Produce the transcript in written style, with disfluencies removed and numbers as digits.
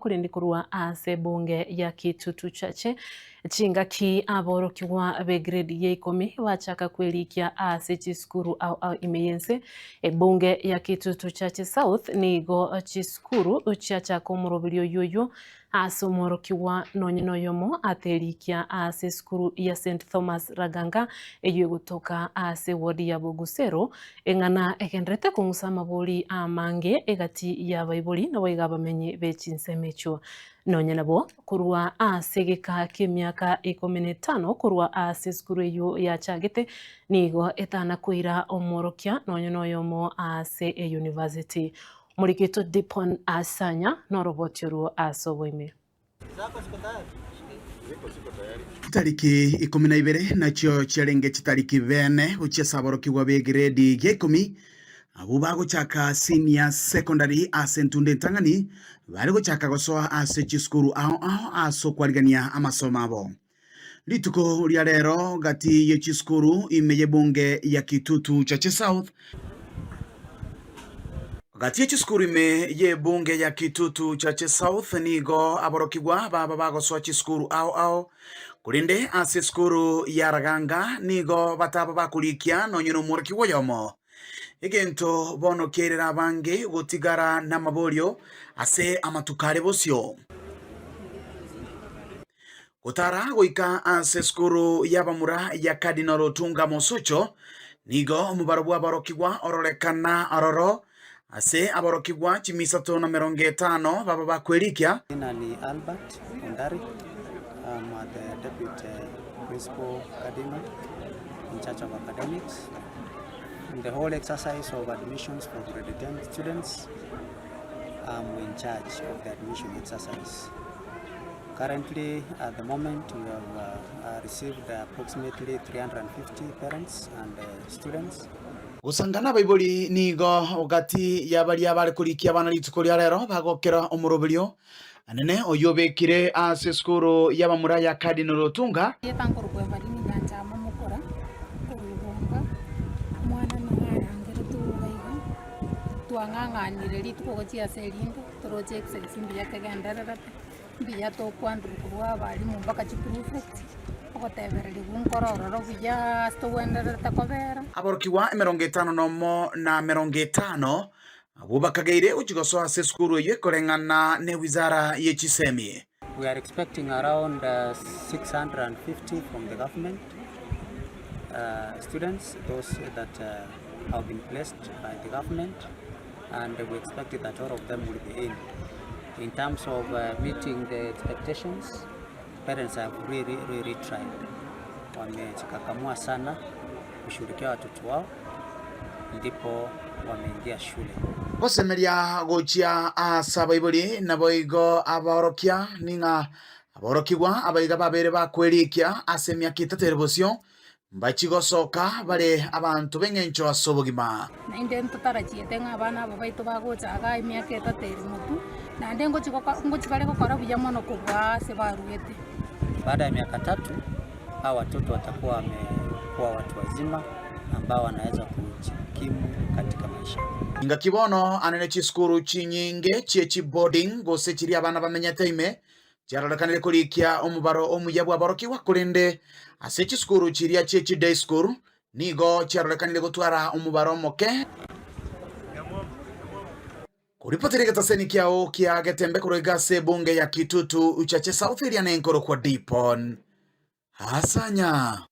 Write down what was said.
Korende korwa ase ebunge ya Kitutu Chache, chingaki aborokigwa b'egrade ya ikomi bachaka kwerikia ase chisukuru ao ao ime y'ense. Ebunge ya Kitutu Chache South nigo chisukuru chiachaka omoroberio oyio oyio ase omworokigwa nonye noyomo aterikia ase esukuru ya St Thomas Raganga eyio egotoka ase eward ya Bogusero Eng'ana egendererete kong'usa amabori amange egati y'abaibori naboigo abamenyi be chinsemo echio. Nonya nabo, korwa ase egeka ki'emiaka ikomi na etano korwa ase esukuru eyio yachagete, nigo etana koira omworokia nonya noyomo ase eyunivasiti. Omoriki oito Dipon Asanya noroboti orwo ase oboime. Chitariki ikomi na ibere nachio chiarenge chitariki bene gochia ase aborokigwa b'egredi ya ikomi, abwo bagochaka senior secondary ase entunda entang'ani, bare gochaka gosoa ase chisukuru ao ao ase okwarigania amasomo abo. Rituko ria rero gati ye chisukuru ime y'ebunge ya Kitutu Chache South, Gati ye chisukuru ime y'ebunge ya Kitutu Chache South nigo aborokigwa baba bagosoa chisukuru ao ao, korende ase esukuru ya Raganga nigo bataba bakorikia nonye nomworokigwa oyomo. Egento bono kiairera abange gotigara namaborio ase amatuko are bosio. Gotara goika ase esukuru y'abamura ya Cardinal Otunga Mosocho, nigo omobaro bw'aborokigwa ororekana aroro ase aborokigwa chimisato na merongo etano baba bakwerikia. Jina ni Albert Ondari, I'm the deputy principal cardinal in charge of academics. In the whole exercise of admissions for grade 10 students, I'm in charge of the admission exercise. Currently, at the moment, we have uh, uh, received approximately 350 parents and uh, students. Gosanga nabaibori nigo gati ya baria bare korikia abana rituko ria rero bagokera omoroberio anene oyio obekire ase esukuru y'abamura ya Cardinal Otunga. Erieta nkorokwa Evarine Nyanchama Mokora, korwa Igonga, omwana nigo arangeretwe iga iga, twang'ang'anire rituko gochia ase erinde, toroche exercise mbuya tegendererete. Mbuya tokwanderwa korwa abalimu mpaka chiprefect, ogotebererigwa nkore ororo buya ase togwendererete kobera. Aborokigwa emerongo etano nomo na emerongo etano abwo bakageire gochia gosoa ase esukuru eyio ekoreng'ana ne wizara ye chisemi. We are expecting around 650 from the government students, those that have been placed by the government. and we expect that all of them will be in. In terms of uh, meeting the expectations, parents have really, really tried. Wamejikakamua sana kushughulikia watoto wao ndipo wameingia shule. Gosemeria gochia ase abaibori naboigo abaorokia ning'a aborokigwa abaiga babere bakwerikia ase emiaka etato ere bosio Mbachie gosoka bare abanto b'engencho ase obogima. Naende ntotarachiete ng'a abana aba baito bagocha igaa emiaka etato ere motwe, naende ngochi goka ngochi bare gokora buya mono kobua ase baruete. Baada ya miaka tatu hawa watoto watakuwa wamekuwa watu wazima ambao wanaweza kujikimu katika maisha. Ingaki bono ane ne chisukuru chinyinge chie chiboarding gose chiria abana bamenyete ime Chiarorekanire korikia omobaro omuya bw'aborokigwa, korende ase chisukuru chiria chie chiday school nigo chiarorekanire gotwara omobaro omoke. Koripotera egetaseni kiao kia Getembe korwa iga ase ebunge ya Kitutu Chache South eria nenkorokwa Dipon Asanya.